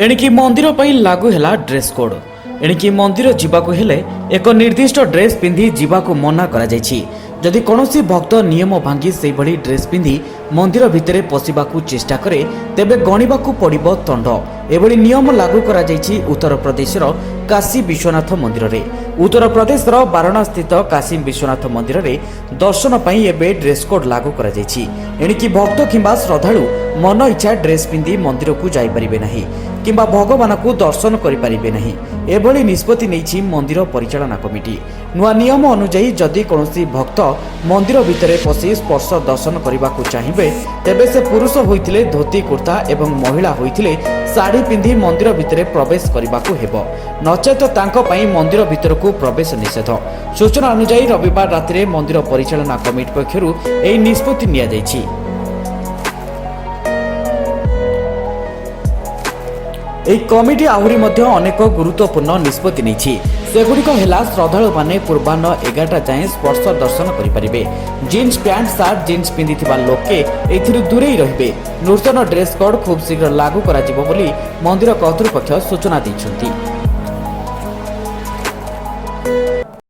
ଏଣିକି ମନ୍ଦିର ପାଇଁ ଲାଗୁ ହେଲା ଡ୍ରେସ୍ କୋଡ୍। ଏଣିକି ମନ୍ଦିର ଯିବାକୁ ହେଲେ ଏକ ନିର୍ଦ୍ଦିଷ୍ଟ ଡ୍ରେସ୍ ପିନ୍ଧି ଯିବାକୁ ମନା କରାଯାଇଛି। ଯଦି କୌଣସି ଭକ୍ତ ନିୟମ ଭାଙ୍ଗି ସେହିଭଳି ଡ୍ରେସ୍ ପିନ୍ଧି ମନ୍ଦିର ଭିତରେ ପଶିବାକୁ ଚେଷ୍ଟା କରେ, ତେବେ ଗଣିବାକୁ ପଡ଼ିବ ତଣ୍ଡ। ଏଭଳି ନିୟମ ଲାଗୁ କରାଯାଇଛି ଉତ୍ତରପ୍ରଦେଶର କାଶୀ ବିଶ୍ୱନାଥ ମନ୍ଦିରରେ। ଉତ୍ତରପ୍ରଦେଶର ବାରଣାସ୍ଥିତ କାଶୀ ବିଶ୍ୱନାଥ ମନ୍ଦିରରେ ଦର୍ଶନ ପାଇଁ ଏବେ ଡ୍ରେସ୍ କୋଡ୍ ଲାଗୁ କରାଯାଇଛି। ଏଣିକି ଭକ୍ତ କିମ୍ବା ଶ୍ରଦ୍ଧାଳୁ ମନ ଇଚ୍ଛା ଡ୍ରେସ୍ ପିନ୍ଧି ମନ୍ଦିରକୁ ଯାଇପାରିବେ ନାହିଁ କିମ୍ବା ଭଗବାନଙ୍କୁ ଦର୍ଶନ କରିପାରିବେ ନାହିଁ। ଏଭଳି ନିଷ୍ପତ୍ତି ନେଇଛି ମନ୍ଦିର ପରିଚାଳନା କମିଟି। ନୂଆ ନିୟମ ଅନୁଯାୟୀ, ଯଦି କୌଣସି ଭକ୍ତ ମନ୍ଦିର ଭିତରେ ପଶି ସ୍ପର୍ଶ ଦର୍ଶନ କରିବାକୁ ଚାହିଁବେ, ତେବେ ସେ ପୁରୁଷ ହୋଇଥିଲେ ଧୋତି କୁର୍ତ୍ତା ଏବଂ ମହିଳା ହୋଇଥିଲେ ଶାଢ଼ୀ ପିନ୍ଧି ମନ୍ଦିର ଭିତରେ ପ୍ରବେଶ କରିବାକୁ ହେବ। ନଚେତ ତାଙ୍କ ପାଇଁ ମନ୍ଦିର ଭିତରକୁ ପ୍ରବେଶ ନିଷେଧ। ସୂଚନା ଅନୁଯାୟୀ, ରବିବାର ରାତିରେ ମନ୍ଦିର ପରିଚାଳନା କମିଟି ପକ୍ଷରୁ ଏହି ନିଷ୍ପତ୍ତି ନିଆଯାଇଛି। ଏହି କମିଟି ଆହୁରି ମଧ୍ୟ ଅନେକ ଗୁରୁତ୍ୱପୂର୍ଣ୍ଣ ନିଷ୍ପତ୍ତି ନେଇଛି। ସେଗୁଡ଼ିକ ହେଲା, ଶ୍ରଦ୍ଧାଳୁମାନେ ପୂର୍ବାହ୍ନ 11ଟା ଯାଏଁ ସ୍ପର୍ଶ ଦର୍ଶନ କରିପାରିବେ। ଜିନ୍ସ ପ୍ୟାଣ୍ଟ, ସାର୍ଟ, ଜିନ୍ସ ପିନ୍ଧିଥିବା ଲୋକେ ଏଥିରୁ ଦୂରେଇ ରହିବେ। ନୂତନ ଡ୍ରେସ୍ କୋଡ୍ ଖୁବ୍ ଶୀଘ୍ର ଲାଗୁ କରାଯିବ ବୋଲି ମନ୍ଦିର କର୍ତ୍ତୃପକ୍ଷ ସୂଚନା ଦେଇଛନ୍ତି।